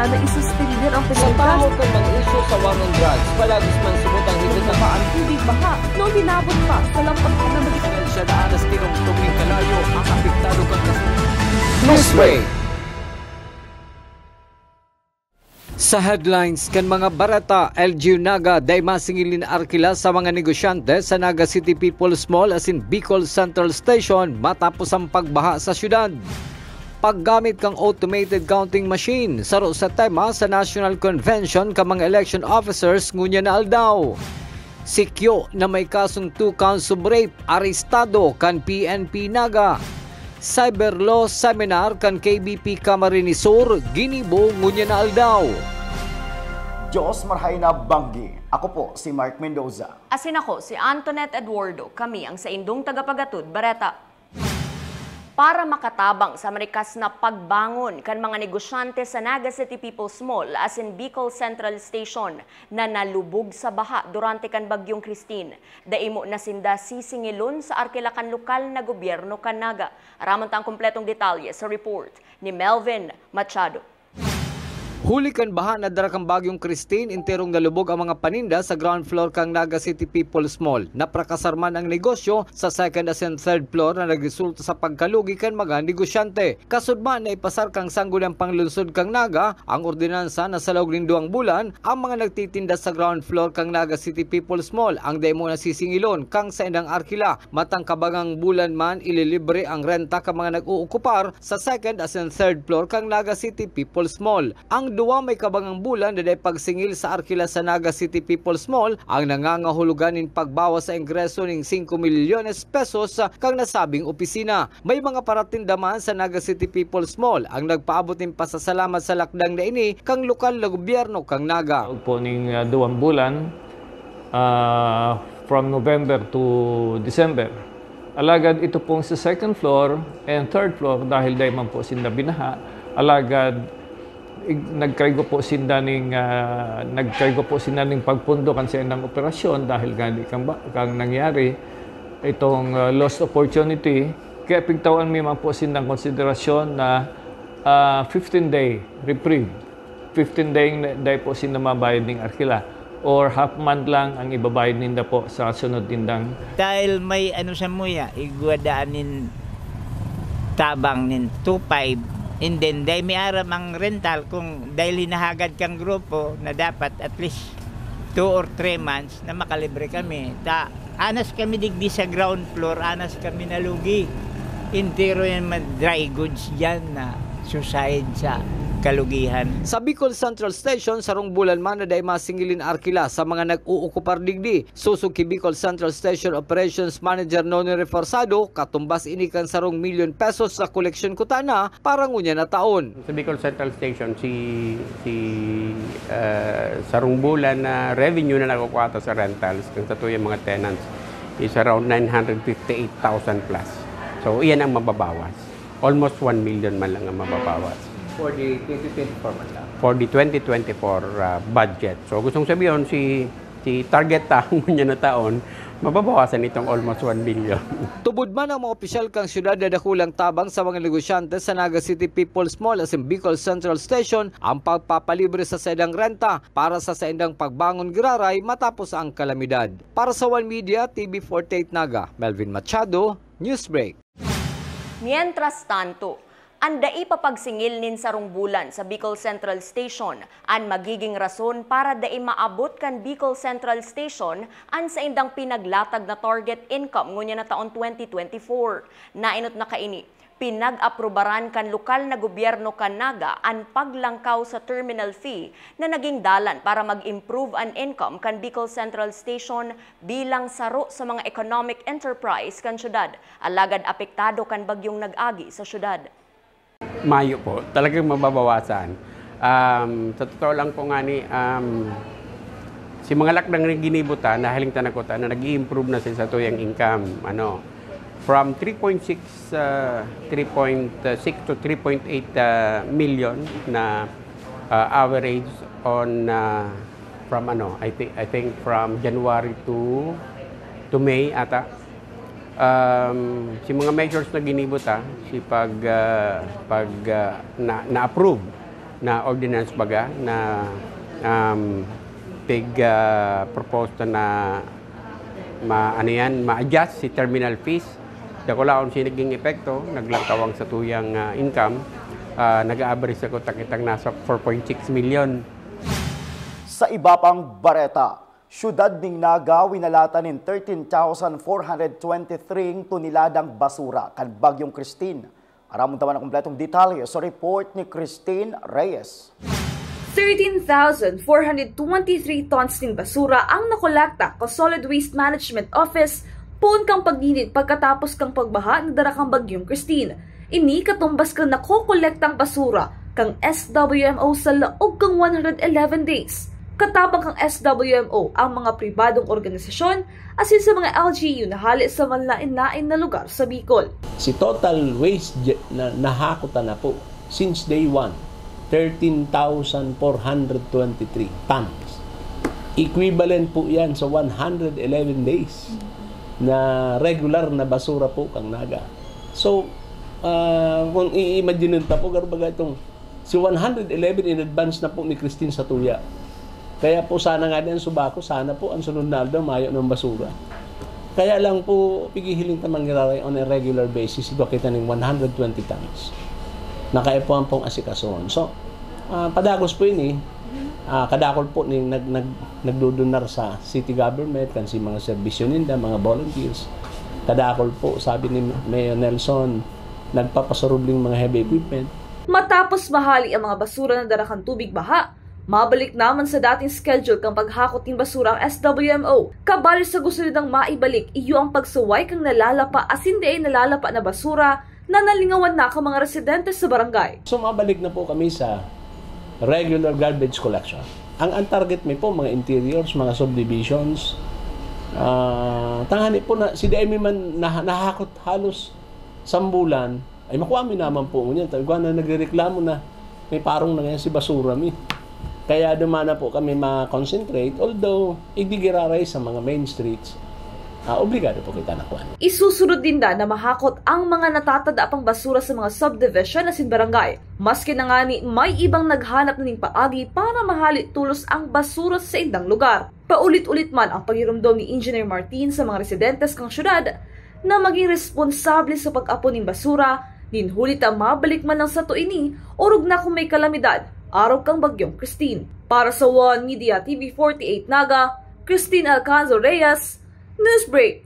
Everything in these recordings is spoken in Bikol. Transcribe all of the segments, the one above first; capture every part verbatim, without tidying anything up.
na isuspender ang Sa pagkakataon tahaw kan mag-issue sa war on drugs, palagis man subot ang higit na ang tubig baha, no, minabot pa sa lampag na magiging Dahil siya daan na tinungtong nin kalayo ang apektado kan kasunod. Newsbreak. Sa headlines kan mga bareta, L G U Naga, dai masingil nin arkila sa mga negosyante sa Naga City People's Mall asin Bicol Central Station matapos ang pagbaha sa syudad. Paggamit kan automated counting machine, saro sa tema sa National Convention kan mga election officers ngunyan na aldaw. Sikyo na may kasong two counts of rape, arestado kan P N P Naga. Cyber Law Seminar kan K B P Camarines Sur, ginibo ngunyan na aldaw. Diyos marhay na banggi. Ako po si Mark Mendoza. Asin ako si Antoinette Eduardo. Kami ang saindong tagapagatod bareta. Para makatabang sa marikas na pagbangon kan mga negosyante sa Naga City People's Mall asin Bicol Central Station na nalubog sa baha durante kan Bagyong Christine, dai mo na sinda sisingilon sa arkila kan lokal na gobyerno kan Naga. Aramon ta ang kompletong detalye sa report ni Melvin Machado. Huli kan baha na dara kan Bagyong Christine, enterong nalubog ang mga paninda sa ground floor kan Naga City People's Mall. Naprakasar man ang negosyo sa second asin third floor na nagresulta sa pagkalugi kan mga negosyante. Kasudma na ipasar kan Sangguniang Panglungsod kan Naga ang ordinansa na sa laog nin duwang bulan, ang mga nagtitinda sa ground floor kan Naga City People's Mall ang dai mo na sisingilon kan saindang arkila. Matang kabagang bulan man, ililibre ang renta kan mga nag-ookupar sa second asin third floor kan Naga City People's Mall. Ang duwa may kabagang bulan na dai pagsingil sa arkila sa Naga City People's Mall ang nangangahulugan nin pagbawas sa ingreso nin singko milyones pesos kan nasabing opisina. May mga paratinda man sa Naga City People's Mall ang nagpaabot nin pasasalamat sa lakdang na ini kan lokal na gobyerno kan Naga. Laog po ning, ah, duwang bulan, ah, from November to December. Alagad ito pong sa second floor and third floor, dahil dai man po sinda binaha, alagad ig-, nagkaigo po sinda ning, ah, nagkaigo po sinda ning pagpundo kan saindang operasyon dahil gani kan ba-, kan nangyari itong, ah, lost opportunity. Kaya pigtawan mi man po sindang konsiderasyon na, ah, fifteen day reprieve. Fifteen day na, dai po sinda mabayad ning arkila. Or half month lang ang ibabayad ninda po sa sunod nindang. Dahil may ano sa muya, igwa daan nin tabang nin two five, and then dai mi aram ang rental kung dahil hinahagad kang grupo na dapat at least two or three months na makalibre kami. Ta, anas kami digdi sa ground floor, anas kami nalugi. Entero yan mga dry goods dyan na suicide sa kalugihan. Sa Bicol Central Station, sarong bulan man na dai masingilin arkila sa mga nag-uukupar digdi. Sosog ki Bicol Central Station Operations Manager Noni Reforzado, katumbas ini kan sarong milyon pesos sa koleksyon kutana para ngunyan na taon. Sa Bicol Central Station, si, si, ah, sarong bulan na revenue na nakukuha ta sa rentals kan satuyang mga tenants is around nine hundred fifty-eight thousand plus. So, iyan ang mababawas. Almost one million man lang ang mababawas. For the twenty twenty-four man lang? For the twenty twenty-four, ah, budget. So, gustong sabihin, si, si target ta ngunyan na taon, mababawasan itong almost one million. Tubod man ang mga opisyal kan syudad na dakulang tabang sa mga negosyante sa Naga City People's Mall asin Bicol Central Station ang pagpapalibre sa saindang renta para sa saindang pagbangon giraray matapos ang kalamidad. Para sa One Media, T V forty-eight Naga, Melvin Machado, Newsbreak. Mientras tanto, an dai pa pagsingil nin sarong bulan sa Bicol Central Station an magiging rason para dai maabot kan Bicol Central Station an saindang pinaglatag na target income ngunyan na taon twenty twenty-four. Naenot na kaini, pinag-aprubaran kan lokal na gobyerno kan Naga an paglangkaw sa terminal fee na naging dalan para mag-improve an income kan Bicol Central Station bilang saro sa mga economic enterprise kan syudad. Alagad apektado kan bagyong nag-agi sa syudad. Mayo po, talagang mababawasan. Um, sa totoo lang po nga ni, um, si mga lakdang na ginibo ta, nahiling ta na ko ta na nag-i-improve na sa satuyang income. Ano, from three point six, ah, three point six to three point eight, ah, million na, ah, average on, ah, from ano, I thi-, I think from January to, to May ata. Um, si mga measures na ginibo ta, si pag, ah, pag, ah, na, na-approve Na ordinance baga na, um, pig, ah, propose na ma-, ano yan, ma-adjust si terminal fees. Dakulaon siya naging epekto, naglangkaw ang satuyang, ah, income. Ah, nag-a-average ako, takitang nasa four point six million. Sa iba pang bareta, siyudad ning Naga winalatan nin thirteen thousand four hundred twenty-three toneladang basura kan Bagyong Christine. Aramon ta man ang kompletong detalye sa report ni Christine Reyes. Thirteen thousand four hundred twenty-three tons nin basura ang nakolekta kan Solid Waste Management Office poon kan pagninid pagkatapos kan pagbaha na dara kan Bagyong Christine. Ini katumbas kan nakokolektang basura kan S W M O sa laog kan one hundred eleven days. Katabang kan S W M O ang mga pribadong organisasyon asin sa mga L G U na hale sa manlaen-laen na lugar sa Bicol. Si total waste na nahakot na po since day one, thirteen thousand four hundred twenty-three tons. Equivalent po yan sa one hundred eleven days na regular na basura po kang Naga. So, uh, kung i-imagine ta po, garbaga itong si one hundred eleven in advance na po ni Christine sa tuya. Kaya po sana nga din ang suba ko, sana po ang sunod na aldaw mayo ng basura. Kaya lang po, pigihiling ta manggiraray on a regular basis, igwa kita ning one hundred twenty tons. Nakaipuan pong asikasohon. So, uh, padagos po ini, uh, kadakol po ning nag, nag, nagdudunar sa city government, kan si mga serbisyo ninda, mga volunteers. Kadakol po, sabi ni Mayor Nelson, nagpapasarubling mga heavy equipment. Matapos mahali ang mga basura na dara kan tubig baha, mabalik naman sa dating schedule kan paghakot nin basura ang S W M O. Kabali sa gusto nindang maibalik, iyo ang pagsuway kan nalalapa asin dai nalalapa na basura na nalingawan na kan mga residente sa barangay. So mabalik na po kami sa regular garbage collection. Ang, ang target mi po, mga interiors, mga subdivisions. Uh, tanghani po na, si dai mi man nah, nahakot halos sambulan, ay makuha mi naman po ngunyan. Tabi ko na nagrereklamo na may parong na ngayon si basura mi. Kaya dumana po kami ma-concentrate, although igdigiraray sa mga main streets, uh, obligado po kita na kuha. Isusunod ninda na mahakot ang mga natatada pang basura sa mga subdivision asin barangay. Maski na ngani may ibang naghanap na ning paagi para mahali tolos ang basura sa indang lugar. Paulit-ulit man ang pagirumdom ni Engineer Martin sa mga residentes kang syudad na maging responsable sa pag-apon nin basura, nin huli ta mabalik man lang sato ini, orog na kung may kalamidad, arog kang Bagyong Christine. Para sa One Media T V forty-eight Naga, Christine Alcanzo Reyes, Newsbreak.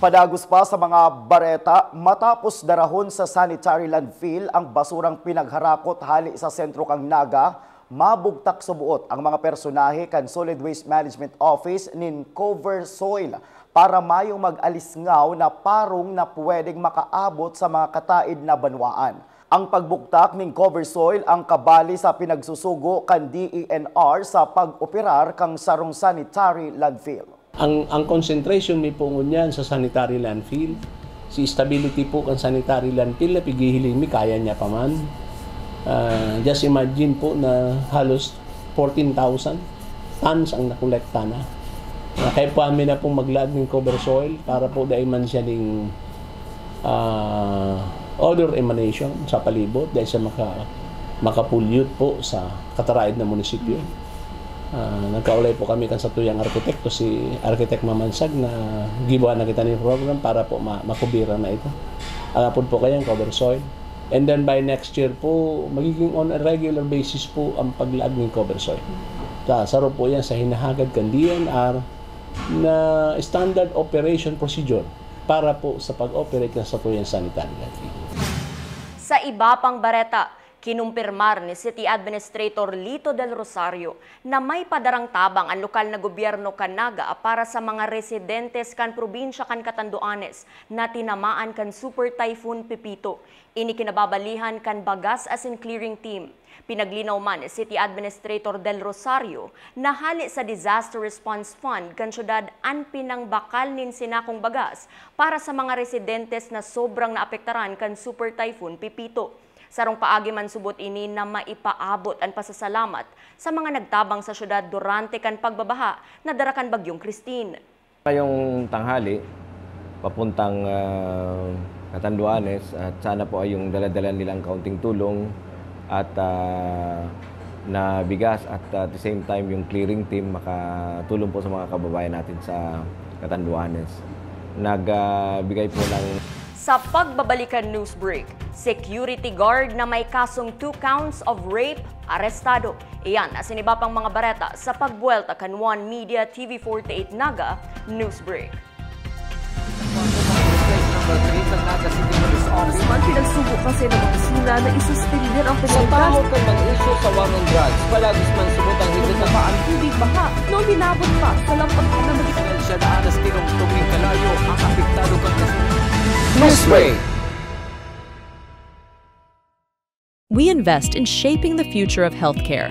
Padagos pa sa mga bareta, matapos darahon sa sanitary landfill ang basurang pinagharakot hali sa sentro kang Naga, mabugtak sa buot ang mga personahe kan Solid Waste Management Office nin cover soil para mayong mag-alisngaw na parong na pwedeng makaabot sa mga kataid na banwaan. Ang pagbugtak nin cover soil ang kabali sa pinagsusugo kan D E N R sa pag-operar kang sarong sanitary landfill. Ang, ang concentration mi po ngunyan sa sanitary landfill. Si stability po kan sanitary landfill na pigihiling mi, kaya niya pa man. Ah, just imagine po na halos fourteen thousand tons ang nakolekta na. Ah, kaya po amin na pong maglaag ng cover soil para po dai man siya ning, ah, odor emanation sa palibot, dai siya maka-, makapollute po sa kataraid na munisipyo. Ah, nagkaulay po kami kan satuyang arkitekto, si Architect Mamansag, na gibuhan na kita ning program para po ma-, makubira na ito. Ang apod po kaya ang cover soil. And then by next year po, magiging on a regular basis po ang paglaag ng cover soil. Sa, saro po yan sa hinahagad kan D E N R na standard operation procedure para po sa pag-operate ng satuyang sanitary landfill. Sa iba pang bareta, kinumpirmar ni City Administrator Lito Del Rosario na may padarang tabang an lokal na gobyerno kan Naga para sa mga residentes kan probinsya kan Catanduanes na tinamaan kan Super Typhoon Pepito. Ini kinababalihan kan Bagas asin Clearing Team. Pinaglinaw man ni City Administrator Del Rosario na hali sa Disaster Response Fund kan syudad an pinangbakal nin sinakong bagas para sa mga residentes na sobrang naapektaran kan Super Typhoon Pepito. Sarong paagi man subot ini na maipaabot an pasasalamat sa mga nagtabang sa syudad durante kan pagbabaha na dara kan Bagyong Christine. Ngayong tanghali, papuntang, ah, Catanduanes, at sana po ay yung dala-dala nilang kaunting tulong at, ah, na bigas at at the same time yung clearing team makatulong po sa mga kababayan natin sa Catanduanes. Nagbigay po ng Sa pagbabalikan news break, security guard na may kasong two counts of rape, arestado. Iyan asin iba pang mga bareta sa pagbuwelta kan One Media T V forty-eight Naga News Break. Congressman, pinagsubo kasi ng opisina na isuspender ang Sa komunidad. Tahaw kan mga isyu sa war on drugs, palagis man subot ang higit na Bumaba ang tubig baha na uminabot pa sa lampas na magiging Siya daan na tinungtong nin kalayo ang apektado kan kasunod. Newsbreak. We invest in shaping the future of healthcare.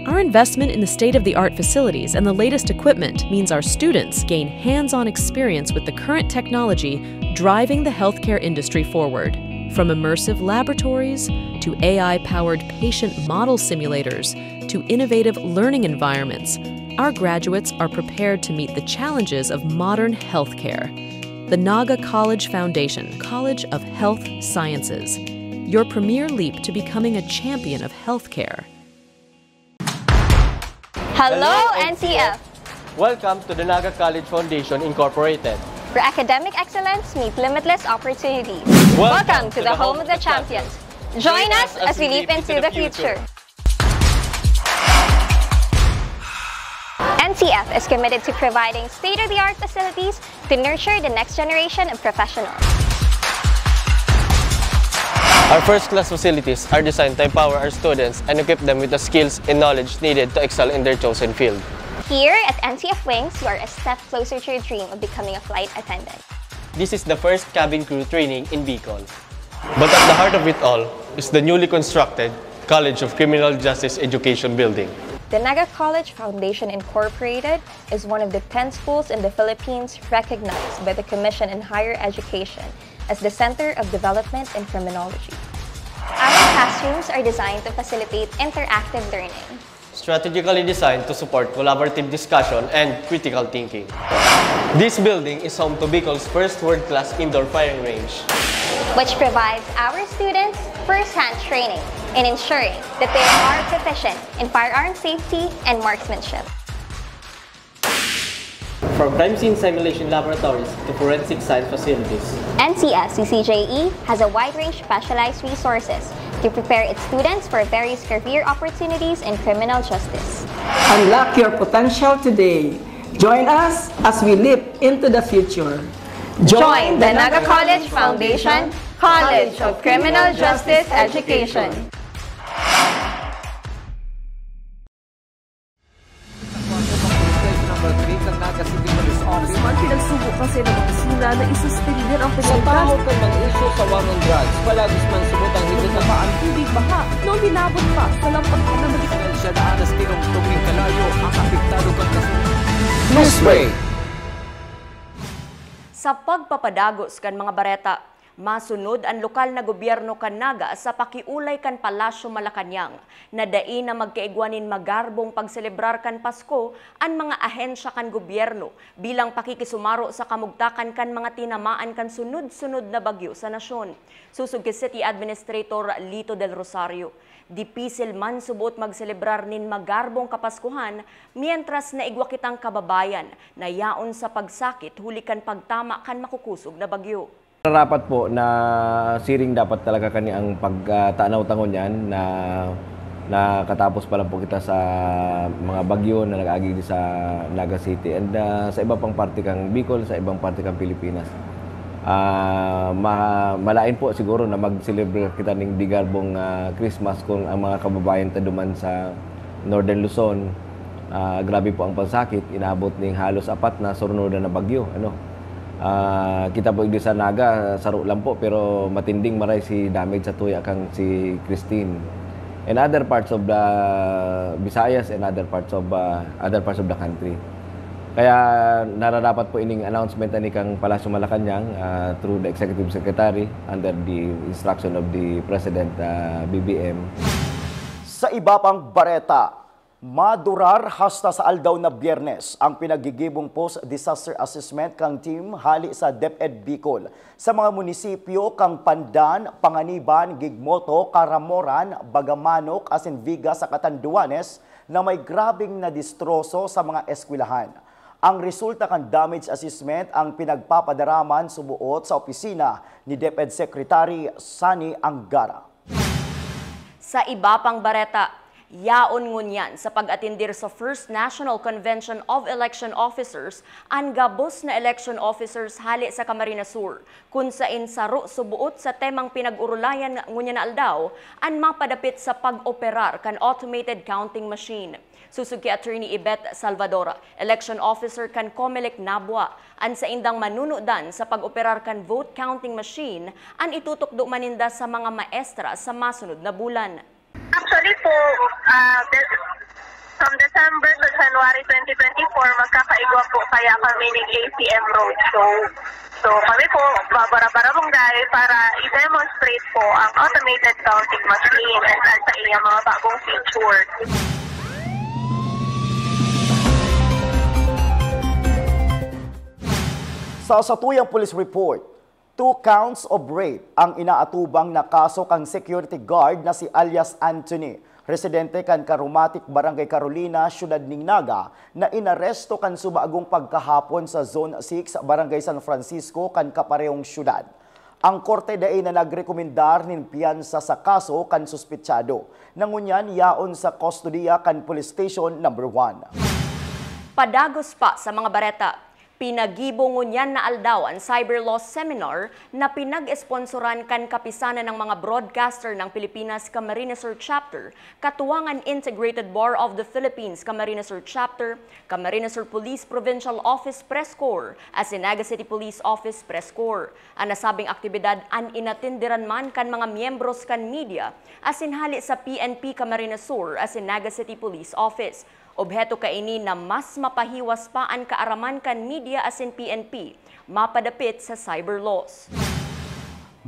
Our investment in the state of the art facilities and the latest equipment means our students gain hands on experience with the current technology driving the healthcare industry forward. From immersive laboratories to A I powered patient model simulators to innovative learning environments, our graduates are prepared to meet the challenges of modern healthcare. The Naga College Foundation, College of Health Sciences, your premier leap to becoming a champion of healthcare. Hello, N C F! Welcome to the Naga College Foundation Incorporated, where academic excellence meets limitless opportunities. Welcome to the home of the champions. Join us as we leap into the future. N C F is committed to providing state-of-the-art facilities to nurture the next generation of professionals. Our first-class facilities are designed to empower our students and equip them with the skills and knowledge needed to excel in their chosen field. Here at N C F Wings, you are a step closer to your dream of becoming a flight attendant. This is the first cabin crew training in Bicol. But at the heart of it all is the newly constructed College of Criminal Justice Education Building. The Naga College Foundation Incorporated is one of the ten schools in the Philippines recognized by the Commission on Higher Education as the Center of Development in Criminology. Our classrooms are designed to facilitate interactive learning. Strategically designed to support collaborative discussion and critical thinking. This building is home to Bicol's first world-class indoor firing range, which provides our students first-hand training in ensuring that they are proficient in firearm safety and marksmanship. From crime scene simulation laboratories to forensic science facilities, N C F C C J E has a wide range of specialized resources to prepare its students for various career opportunities in criminal justice. Unlock your potential today. Join us as we leap into the future. Join the Naga College Foundation College of Criminal Justice Education. Congressman, pinagsubo kasi ng opisina na isuspender ang Sa komunidad. Tahaw kan mga isyu sa war on drugs, palagis man subot ang higit na Bumaba ang tubig baha na uminabot pa sa lampas na magiging Siya daan na tinungtong nin kalayo ang apektado kan kasunod. Newsbreak. Sa pagpapadagos kan mga bareta, masunod an lokal na gobyerno kan Naga sa pakiolay kan Palasyo Malacañang na dai na magkaigwa nin magarbong pagselebrar kan Pasko an mga ahensya kan gobyerno bilang pakikisumaro sa kamugtakan kan mga tinamaan kan sunod-sunod na bagyo sa nasyon. Susog ki City Administrator Lito Del Rosario, dipisil man subot magselebrar nin magarbong Kapaskuhan mientras na igwa kitang kababayan na yaon sa pagsakit huli kan pagtama kan makukusog na bagyo. Nararapat po na siring dapat talaga kani ang pagtanaw ta ngunyan na nakatapos pa lang po kita sa mga bagyo na nag-agi sa Naga City and, ah, sa iba pang parte kang Bicol, sa ibang parte kang Pilipinas. Ah, ma-, malain po siguro na mag-celebrate kita ning digarbong, ah, Christmas kung ang mga kababayan ta duman sa Northern Luzon, ah, grabe po ang pagsakit, inabot ning halos apat na surnudan na bagyo, ano. Ah, kita po igdi sa Naga, saro lang po, pero matinding maray si damage sa tuya kang si Christine. And other parts of the Visayas and other parts of, ah, other parts of the country. Kaya nararapat po ining announcement ani kang Palasyo Malacañang, ah, through the Executive Secretary under the instruction of the President, ah, B B M. Sa iba pang bareta, Madurar hasta sa aldaw na Biyernes ang pinaggigibong post-disaster assessment kan team hali sa DepEd Bicol sa mga munisipyo kan Pandan, Panganiban, Gigmoto, Caramoran, Bagamanok asin Viga sa Catanduanes na may grabeng nadistroso sa mga eskwelahan. Ang resulta kan damage assessment ang pinagpapadaraman suboot sa opisina ni DepEd Secretary Sonny Angara. Sa iba pang bareta, yaon ngunyan sa pag-atendir sa First National Convention of Election Officers an gabos na election officers hale sa Camarines Sur, kun sain saro suboot sa temang pinag-orolayan ngunyan na aldaw an mapadapit sa pag-operar kan automated counting machine. Susog ki Attorney Yvette Salvador, election officer kan Comelec Nabua, an saindang manunudan sa pag-operar kan vote counting machine an itutukdo man ninda sa mga maestra sa masunod na bulan. Actually po, ah, de-, from December to January twenty twenty-four, magkakaigwa po kaya kami ni K C M Roadshow. So kami po, babara-barabunggay para i-demonstrate po ang automated counting machine and sa iyang mga bagong feature. Sa satuyang police report, two counts of rape ang inaatubang na kaso kan security guard na si alias Anthony, residente kan Caromatic, Barangay Carolina, Siyudad nin Naga, na inaresto kan subagong pagkahapon sa Zone six, Barangay San Francisco kan kaparehong siyudad. Ang korte dai na nagrekomendar nin piyansa sa kaso kan suspetsado, na ngunyan yaon sa kustodiya kan Police Station Number One. Padagos pa sa mga bareta. Pinagibo ngunyan na aldaw an Cyber Law Seminar na pinag-esponsoran kan Kapisanan ng mga Broadcaster ng Pilipinas Camarines Sur Chapter, katuwang an Integrated Bar of the Philippines Camarines Sur Chapter, Camarines Sur Police Provincial Office Press Corps, asin Naga City Police Office Press Corps. An nasabing aktibidad an inatenderan man kan mga miyembros kan media asin hale sa P N P Camarines Sur asin Naga City Police Office. Obheto kaini na mas mapahiwas pa an kaaraman kan media asin P N P mapadapit sa cyber laws.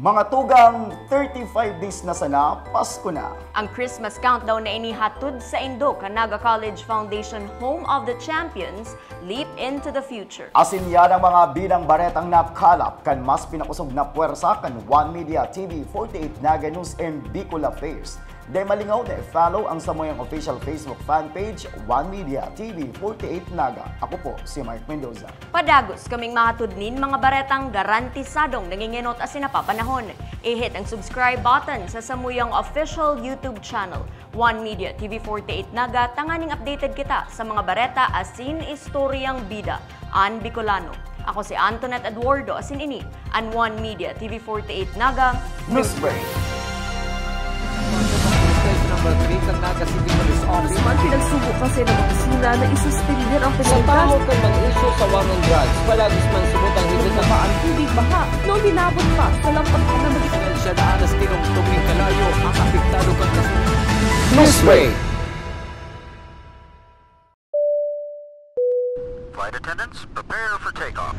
Mga tugang, thirty-five days na sana, Pasko na. Ang Christmas countdown na ini hatod saindo kan Naga College Foundation, Home of the Champions, Leap into the Future. Asin yan ang mga binang baretang nakalap kan mas pinakosog na pwersa kan One Media T V forty-eight Naga News and Bicol Affairs. Dai malingaw na i-follow ang samuyang official Facebook fan page, One Media T V forty-eight Naga. Ako po si Mark Mendoza. Padagos kaming mahatod nin mga baretang garantisadong nangingenot asin napapanahon. I-hit ang subscribe button sa samuyang official YouTube channel, One Media T V forty-eight Naga, tanganing updated kita sa mga bareta asin istoryang bida an Bicolano. Ako si Antoinette Eduardo, asin ini an One Media T V forty-eight Naga News Break. Number three kan Naga City Police Office. Man pinagsugo kasi ng opisina na isuspender ang Sa komunidad. Tahaw kan mga isyu sa war on drugs, palagis man subot ang higit na Nagpapaan tubig baha na uminabot pa sa lampas na magiging Dahil siya daan na tinungtong ning kalayo ang apektado kan kasunod. News Break. Flight attendants, prepare for takeoff.